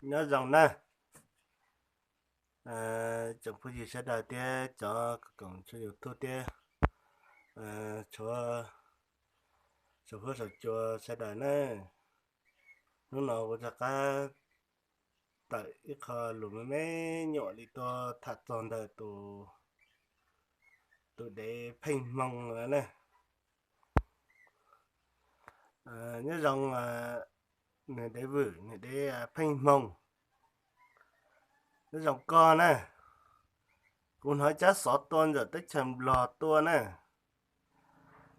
Nyob zoo na, tsoom phooj ywg sawv daws thiab cov koom tshuaj YouTube thiab, tshuav saum huab saum cua sawv daws na. Hnub no kuv rov qab tawm ib qho lus me me nyuam li tuaj tham txog ntawm tus dev Pheej Hmoo na. Nyob zoo, nws dev vwm, nws dev Pheej Hmoo. Nyob zoo koj na, kuv hnov cab xov tuaj ntawm teb chaws Nplog tuaj na.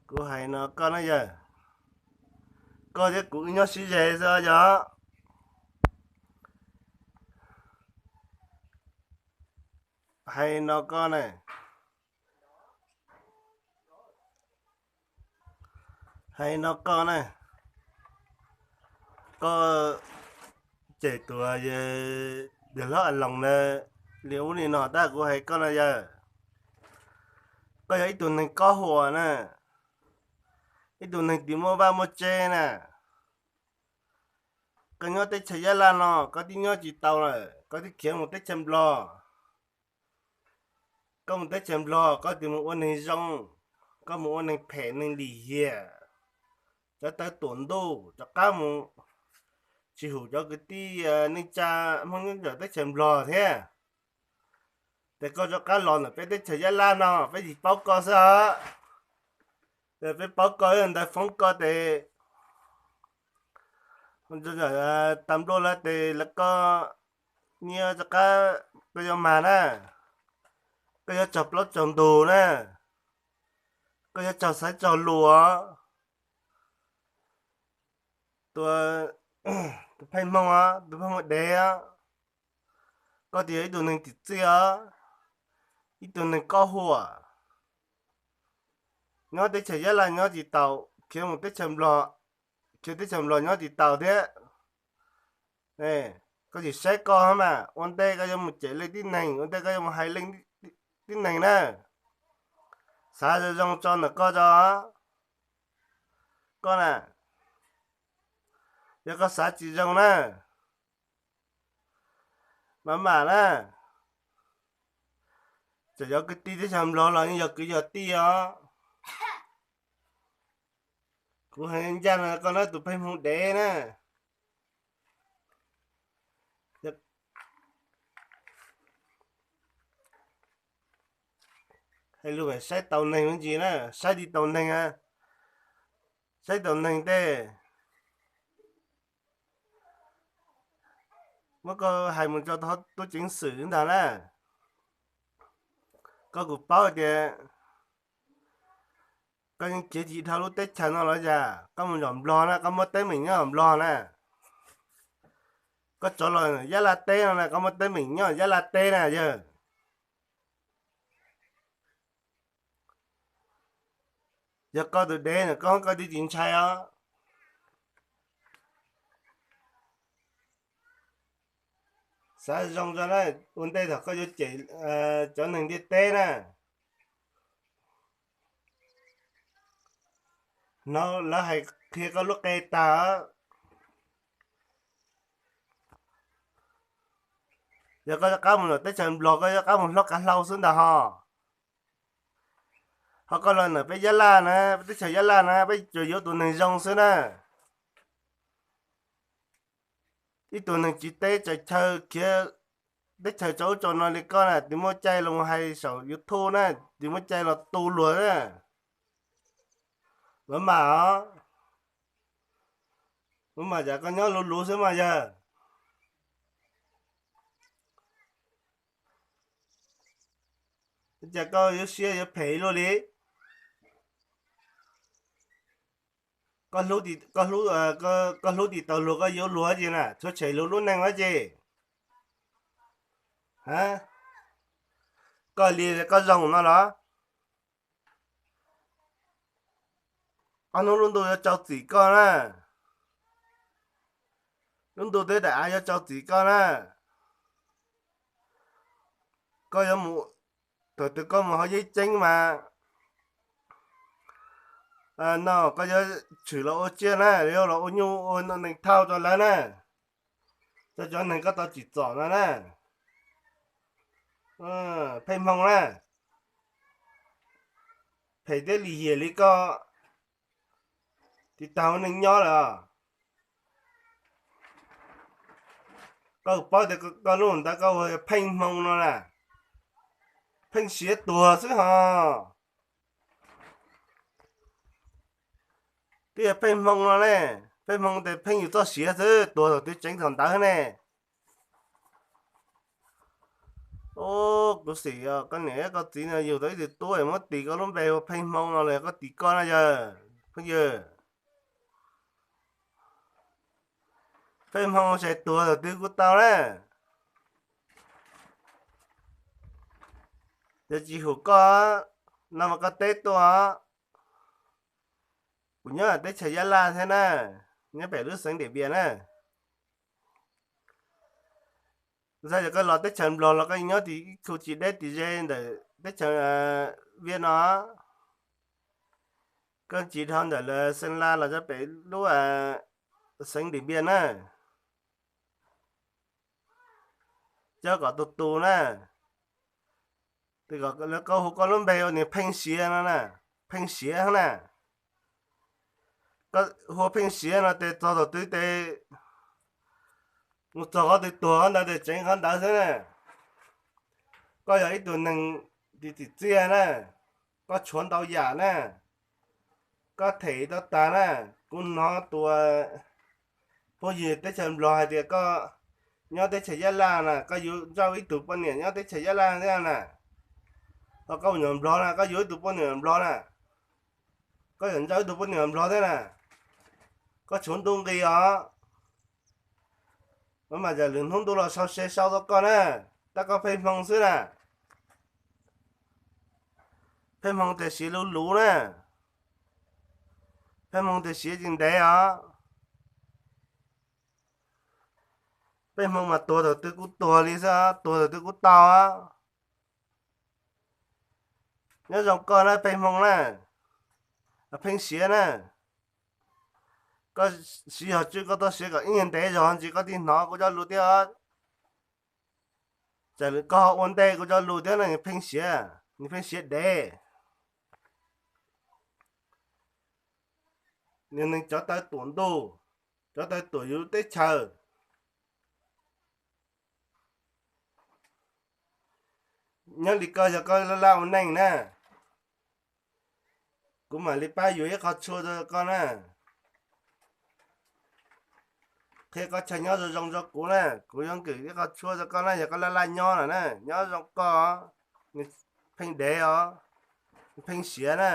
Kuv hais no koj na yawg, koj thiab kuv wb nyob sib ze xwb yog. Hais no koj na, hais no koj na, koj cem tus yawg hlob A Loos na li ub li no tab kuv hais koj no yawg, koj yog ib tug neeg kob huam na, ib tug neeg tsis muaj vaj muaj tsev na. Koj nyob teb chaws Yab Laj no koj twb nyob tsis tau lawm, koj twb khiav mus teb chaws Nplog. Koj mus teb chaws Nplog koj twb mus ua neeg zoo, koj mus ua neeg phem neeg lim hiam, cov tawv tuam ntuj rov qab mus tsis hum cov kwv tij neej tsa Hmoob nyob ntawm teb chaws Nplog thiab. Ces koj rov qab los ntawm peb teb chaws Yab Laj no peb tsis paub koj xwb os. Peb paub koj ntawd foob koj ces tas nplua lawm ces lawv koj nyiaj rov qab koj yuav mag na, koj yuav raug plaub raug ntug na, koj yuav raug xaiv raug lus. Tus, tus Pheej Hmoo os, tus Pheej Hmoo dev os, koj twb yog ib tug neeg tsim txiaj os, ib tug neeg kob huam. Nyob teb chaws Yab Laj nyob tsis tau, khiav mus teb chaws Nplog, khiav teb chaws Nplog nyob tsis tau thiab. Koj tsis saib koj mas ua ntej koj yuav mus cem leej tib neeg, ua ntej koj yuav mus hais leej tib neeg na. Xav zoo zoo tso ntawm koj tso, koj na, yog koj xav tsis zoo na, mam mam na, txawm yog kwv tij teb chaws Nplog los yeej yog kwv yog tij os. Kuv hais ncaj no koj na tus Pheej Hmoo dev na. Hais lus saib taus neeg me ntsis na, saib tsis taus neeg, saib taus neeg tej. Muab koj hais mus rau tub ceev xwm ntag na. Koj kuj paub tias koj yeej khiav tsis dhau lub teb chaws no los yog koj mus zom Nplog na, koj muaj teeb meem nyob zom Nplog na. Koj tsov los Yab Laj teb no na, koj muaj teeb meem nyob Yab Laj teb na yawg. Yog koj tus dev no koj, koj twb tsis ntshai os. Xav zoo tso na, ua ntej thaum koj yuav cem cov neeg ntiaj teb na, hnov lawv hais qhia koj lub qe tag. Yog koj rov qab mus lawm teb chaws Nplog koj rov qab mus hlob kav hlau xwb ntag ho. Ho koj los ntawm peb Yab Laj na, peb teb chaws Yab Laj na peb tsuas yuav tus neeg zoo xwb na. Ib tug neeg tsiv teb tsaws chaw khiav teb chaws tsaus ub tsaus no li koj na, tsis muaj cai los hais saum YouTube na, tsis muaj cai los tu luag na. Mam mam os, mam mam cas koj nyob luv luv xwb mas yawg. Cas koj yuav siab yuav phem luaj li? Koj hlub, koj hlub tsis tau luag koj yuav luag ces na, tshuav tshem luag lub neej ces. Koj li koj zoo no los? Ob hnub lub ntuj yuav tsau txim koj na. Lub ntuj teb daim av yuav tsau txim koj na. Koj yuav mus, thaum twg koj mus hauv yeeb ceeb mas no koj yuav tshwm los ua tsiaj na, yuav los ua nyuj ua nees thauj rau lawv na. Txog cov neeg koj tau tsim txom no na, pheej hmoo na, phem thiab lim hiam li koj tsis tau neeg nyob lawm. Koj paub tias koj lub ntawd koj hu pheej hmoo no na, pheej siav tuag xwb ho. Twb yog pheej hmoo no ne, pheej hmoo tes pheej yus txoj siav xwb, tuag thaum twg tseev thaum ntawd ne. Ub, kuv xim koj niam koj txiv no yug tau ib tug tub muab tis koj lub npe hu pheej hmoo no los koj tis koj na yawg phooj ywg. Pheej hmoo ces tuag thaum twg kuj tau na. Yog tsis hum koj no mas koj teb tuaj. Kuv nyob teb chaws Yab Laj thiab na, nyob pem lub xeev Diam Npias na. Txawm yog koj los teb chaws Nplog los koj nyob ib khu tsis deb tsis ze ntawm teb chaws Viaj no, koj tsis dhau ntawm lawv Xeev Las los txog pem lub xeev Diam Npias na. Coj kom tus tus na, lawv koj hu koj lub npe ua niag pheej siav no na, pheej siav na. Koj hu pheej siav no tes txog thaum twg tes mus txog qhov twg tuag qhov ntawd tes tseev qhov ntawd xwb na. Koj yog ib tug neeg tsis tsim txiaj na, koj tshuav ntau yam na, koj them tau tas na. Kuv hnov tus phooj ywg teb chaws Nplog hais tias koj nyob teb chaws Yab Laj na, koj yuav ntsauj ib tug poj niam nyob teb chaws Yab Laj thiab na, ho koj mus nyuam Nplog na, koj yuav ib tug poj niam Nplog na, koj yuav ntsauj ib tug poj niam Nplog thiab na, koj tshuav ntuj nqi os. Mas mas yog lwm hnub ntuj los sau se sau tau koj na, tab koj pheej hmoo xwb na. Pheej hmoo tiam sis luv luv na, pheej hmoo tiam sis tsis ntev os. Pheej hmoo mas tuag thaum twg kuj tuag li xwb, tuag thaum twg kuj tau. Nyob zoo koj na pheej hmoo na, pheej siav na. Koj siv zog tswj koj txoj sia kom ib nyuag ntev zog ntsis koj thiaj hnov kuv cov lus thiab. Txawm koj ua ntej kuv cov lus thiab no nws pheej siav, nws pheej siav dev. Yog neeg cov tawv tuam ntuj, cov tawv tuam yus lub teb chaws. Nyob li koj yog koj laj laj ua neej na, kuv mam li pab yuav ib qho tshuaj rau koj na. Qhia koj chaw nyob zoo zoo rau kuv na, kuv yuav nkwm ib qho tshuaj rau koj na, yog koj laj laj nyob lawm na, nyob zoo koj, nws pheej dev os, nws pheej siav na.